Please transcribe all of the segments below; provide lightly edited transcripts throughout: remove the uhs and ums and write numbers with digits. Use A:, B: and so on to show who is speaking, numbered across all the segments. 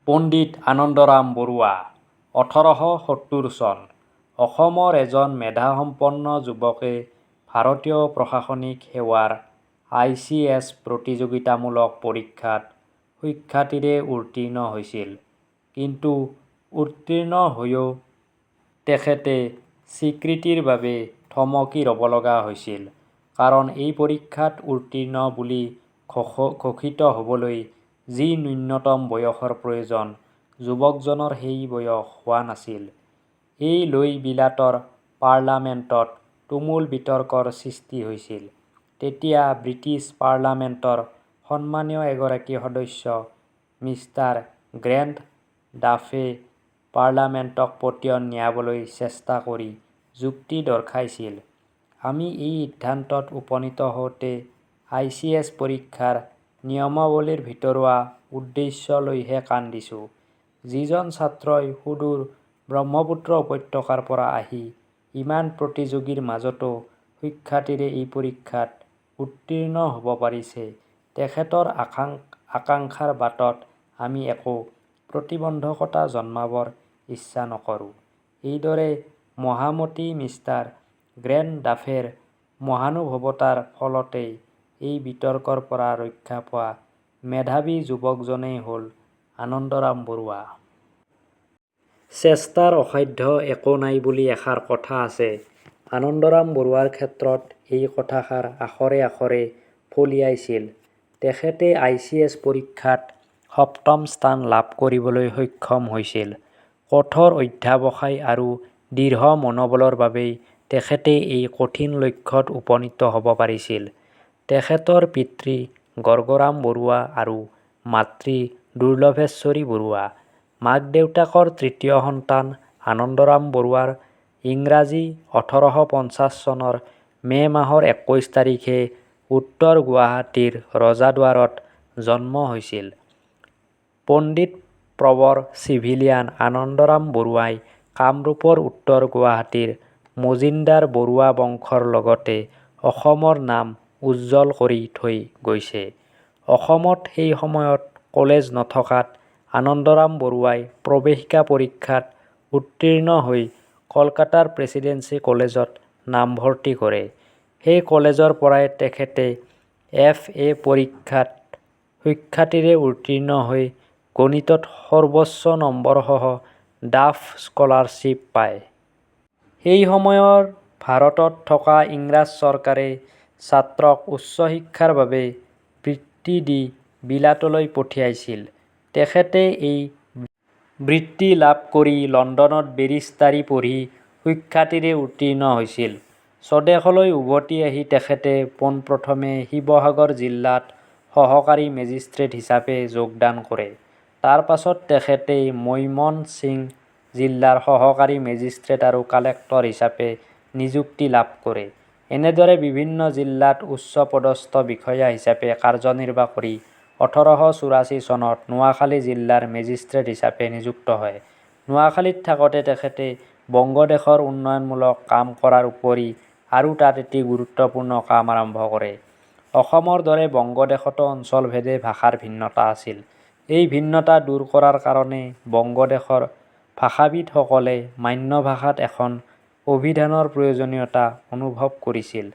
A: পণ্ডিত আনন্দৰাম বৰুৱা। 1870 চন। অসমৰ এজন মেধাসম্পন্ন যুৱকে ভাৰতীয় প্ৰশাসনিক সেৱাৰ I C S প্ৰতিযোগিতামূলক পৰীক্ষাত সুখ্যাতিৰে উত্তীৰ্ণ হৈছিল। কিন্তু উত্তীৰ্ণ হৈয়ো তেখেতে স্বীকৃতিৰ বাবে থমকি ৰ'ব লগা হৈছিল। কাৰণ এই পৰীক্ষাত উত্তীৰ্ণ বুলি ঘোষিত হ'বলৈ যি ন্যূনতম বয়সৰ প্ৰয়োজন, যুৱকজনৰ সেই বয়স হোৱা নাছিল। এই লৈ বিলাতৰ পাৰ্লামেণ্টত তুমুল বিতৰ্কৰ সৃষ্টি হৈছিল। তেতিয়া ব্ৰিটিছ পাৰ্লামেণ্টৰ সন্মানীয় এগৰাকী সদস্য মিষ্টাৰ গ্ৰেণ্ট ডাফে পাৰ্লামেণ্টক পতিয়ন নিয়াবলৈ চেষ্টা কৰি যুক্তি দৰ্শাইছিল, আমি এই সিদ্ধান্তত উপনীত হওঁতে I C S পৰীক্ষাৰ নিয়মাৱলীৰ ভিতৰুৱা উদ্দেশ্যলৈহে কাণ দিছোঁ। যিজন ছাত্ৰই সুদূৰ ব্ৰহ্মপুত্ৰ উপত্যকাৰ পৰা আহি ইমান প্ৰতিযোগীৰ মাজতো সুখ্যাতিৰে এই পৰীক্ষাত উত্তীৰ্ণ হ'ব পাৰিছে, তেখেতৰ আকাংক্ষাৰ বাটত আমি একো প্ৰতিবন্ধকতা জন্মাবৰ ইচ্ছা নকৰোঁ। এইদৰে মহামতি মিষ্টাৰ গ্ৰেণ্ট ডাফেৰ মহানুভৱতাৰ ফলতেই এই বিতৰ্কৰ পৰা ৰক্ষা পোৱা মেধাৱী যুৱকজনেই হ'ল আনন্দৰাম বৰুৱা। চেষ্টাৰ অসাধ্য একো নাই বুলি এষাৰ কথা আছে। আনন্দৰাম বৰুৱাৰ ক্ষেত্ৰত এই কথাষাৰ আখৰে আখৰে ফলিয়াইছিল। তেখেতে I C S পৰীক্ষাত সপ্তম স্থান লাভ কৰিবলৈ সক্ষম হৈছিল। কঠোৰ অধ্যৱসায় আৰু দৃঢ় মনোবলৰ বাবেই তেখেতে এই কঠিন লক্ষ্যত উপনীত হ'ব পাৰিছিল। তেখেতৰ পিতৃ গৰ্গৰাম বৰুৱা আৰু মাতৃ দুৰ্লভেশ্বৰী বৰুৱা। মাক-দেউতাকৰ তৃতীয় সন্তান আনন্দৰাম বৰুৱাৰ ইংৰাজী 1850 চনৰ মে' মাহৰ 21 তাৰিখে উত্তৰ গুৱাহাটীৰ ৰজাদুৱাৰত জন্ম হৈছিল। পণ্ডিত প্ৰৱৰ চিভিলিয়ান আনন্দৰাম বৰুৱাই কামৰূপৰ উত্তৰ গুৱাহাটীৰ মজিন্দাৰ বৰুৱা বংশৰ লগতে অসমৰ নাম উজ্জ্বল কৰি থৈ গৈছে। অসমত সেই সময়ত কলেজ নথকাত আনন্দৰাম বৰুৱাই প্ৰৱেশিকা পৰীক্ষাত উত্তীৰ্ণ হৈ কলকাতাৰ প্ৰেচিডেন্সি কলেজত নামভৰ্তি কৰে। সেই কলেজৰ পৰাই তেখেতে এফ এ পৰীক্ষাত সুখ্যাতিৰে উত্তীৰ্ণ হৈ গণিতত সৰ্বোচ্চ নম্বৰসহ ডাফ স্কলাৰশ্বিপ পায়। সেই সময়ৰ ভাৰতত থকা ইংৰাজ চৰকাৰে ছাত্ৰক উচ্চ শিক্ষাৰ বাবে বৃত্তি দি বিলাতলৈ পঠিয়াইছিল। তেখেতে এই বৃত্তি লাভ কৰি লণ্ডনত বেৰিষ্টাৰী পঢ়ি সুখ্যাতিৰে উত্তীৰ্ণ হৈছিল। স্বদেশলৈ উভতি আহি তেখেতে পোনপ্ৰথমে শিৱসাগৰ জিলাত সহকাৰী মেজিষ্ট্ৰেট হিচাপে যোগদান কৰে। তাৰ পাছত তেখেতে মৈমনসিং জিলাৰ সহকাৰী মেজিষ্ট্ৰেট আৰু কালেক্টৰ হিচাপে নিযুক্তি লাভ কৰে। এনেদৰে বিভিন্ন জিলাত উচ্চপদস্থ বিষয়া হিচাপে কাৰ্যনিৰ্বাহ কৰি 1884 চনত নোৱাখালি জিলাৰ মেজিষ্ট্ৰেট হিচাপে নিযুক্ত হয়। নোৱাখালিত থাকোঁতে তেখেতে বংগদেশৰ উন্নয়নমূলক কাম কৰাৰ উপৰি আৰু তাত এটি গুৰুত্বপূৰ্ণ কাম আৰম্ভ কৰে। অসমৰ দৰে বংগদেশতো অঞ্চলভেদে ভাষাৰ ভিন্নতা আছিল। এই ভিন্নতা দূৰ কৰাৰ কাৰণে বংগদেশৰ ভাষাবিদসকলে মান্য ভাষাত এখন অভিধানৰ প্ৰয়োজনীয়তা অনুভৱ কৰিছিল।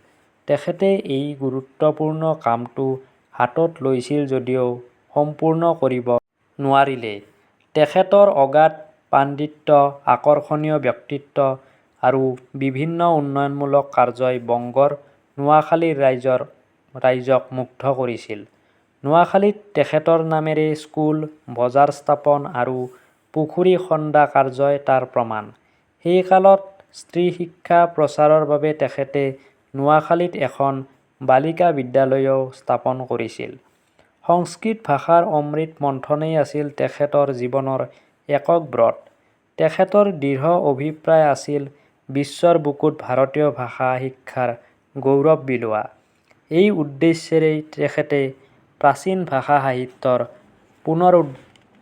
A: তেখেতে এই গুৰুত্বপূৰ্ণ কামটো হাতত লৈছিল যদিও সম্পূৰ্ণ কৰিব নোৱাৰিলে। তেখেতৰ অগাধ পাণ্ডিত্য, আকৰ্ষণীয় ব্যক্তিত্ব আৰু বিভিন্ন উন্নয়নমূলক কাৰ্যই বংগৰ নোৱাখালিৰ ৰাইজক মুগ্ধ কৰিছিল। নোৱাখালিত তেখেতৰ নামেৰে স্কুল, বজাৰ স্থাপন আৰু পুখুৰী খন্দা কাৰ্যই তাৰ প্ৰমাণ। সেই কালত স্ত্ৰী-শিক্ষা প্ৰচাৰৰ বাবে তেখেতে নোৱাখালিত এখন বালিকা বিদ্যালয়ও স্থাপন কৰিছিল। সংস্কৃত ভাষাৰ অমৃত মন্থনেই আছিল তেখেতৰ জীৱনৰ একক ব্ৰত। তেখেতৰ দৃঢ় অভিপ্ৰায় আছিল বিশ্বৰ বুকুত ভাৰতীয় ভাষা শিক্ষাৰ গৌৰৱ বিলোৱা। এই উদ্দেশ্যেৰেই তেখেতে প্ৰাচীন ভাষা সাহিত্যৰ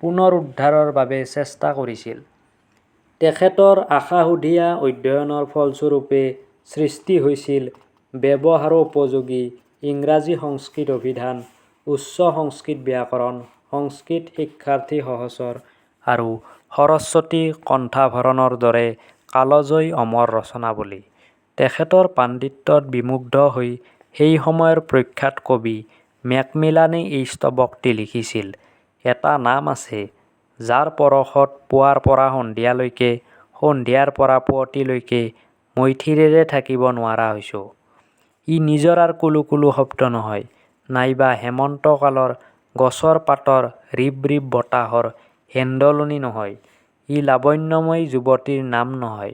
A: পুনৰুদ্ধাৰৰ বাবে চেষ্টা কৰিছিল। তেখেতৰ আশাশুধীয়া অধ্যয়নৰ ফলস্বৰূপে সৃষ্টি হৈছিল ব্যৱহাৰোপযোগী ইংৰাজী-সংস্কৃত অভিধান, উচ্চ সংস্কৃত ব্যাকৰণ, সংস্কৃত শিক্ষাৰ্থী সহচৰ আৰু সৰস্বতী কণ্ঠাভৰণৰ দৰে কালজয়ী অমৰ ৰচনাৱলী। তেখেতৰ পাণ্ডিত্যত বিমুগ্ধ হৈ সেই সময়ৰ প্ৰখ্যাত কবি মেকমিলানে এই স্তৱকটি লিখিছিল: "এটা নাম আছে, যাৰ পৰশত পুৱাৰ পৰা সন্ধিয়ালৈকে, সন্ধিয়াৰ পৰা পুৱতিলৈকে মই থিৰেৰে থাকিব নোৱাৰা হৈছোঁ৷" ই নিজৰাৰ কুলু-কুলু শব্দ নহয়, নাইবা হেমন্ত কালৰ গছৰ পাতৰ ৰিব-ৰিব বতাহৰ হেন্দোলনি নহয়; ই লাবণ্যময়ী যুৱতীৰ নাম নহয়,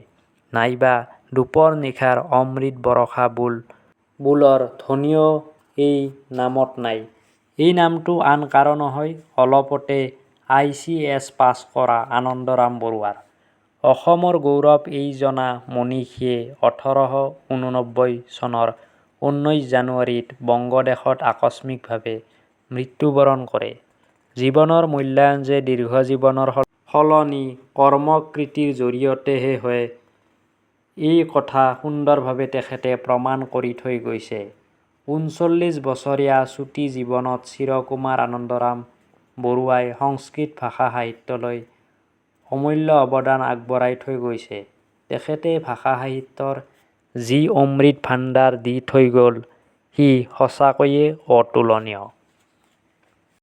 A: নাইবা দুপৰ নিশাৰ অমৃত-বৰষা বুল-বুলৰ ধ্বনিও এই নামত নাই; এই নামটো আন কাৰো নহয়, অলপতে I. C. S. পাছ কৰা আনন্দৰাম বৰুৱাৰ। অসমৰ গৌৰৱ এইজনা মনীষীয়ে 1889 চনৰ 19 জানুৱাৰীত বংগদেশত আকস্মিকভাৱে মৃত্যুবৰণ কৰে। জীৱনৰ মূল্যায়ন যে দীৰ্ঘজীৱনৰ সলনি কৰ্মকীৰ্তিৰ জৰিয়তেহে হয়, এই কথা সুন্দৰভাৱে তেখেতে প্ৰমাণ কৰি থৈ গৈছে। 39 বছৰীয়া চুটি জীৱনত চিৰকুমাৰ আনন্দৰাম বৰুৱাই সংস্কৃত ভাষা-সাহিত্যলৈ অমূল্য অৱদান আগবঢ়াই থৈ গৈছে। তেখেতে ভাষা-সাহিত্যৰ যি অমৃত ভাণ্ডাৰ দি থৈ গ'ল, সি সঁচাকৈয়ে অতুলনীয়।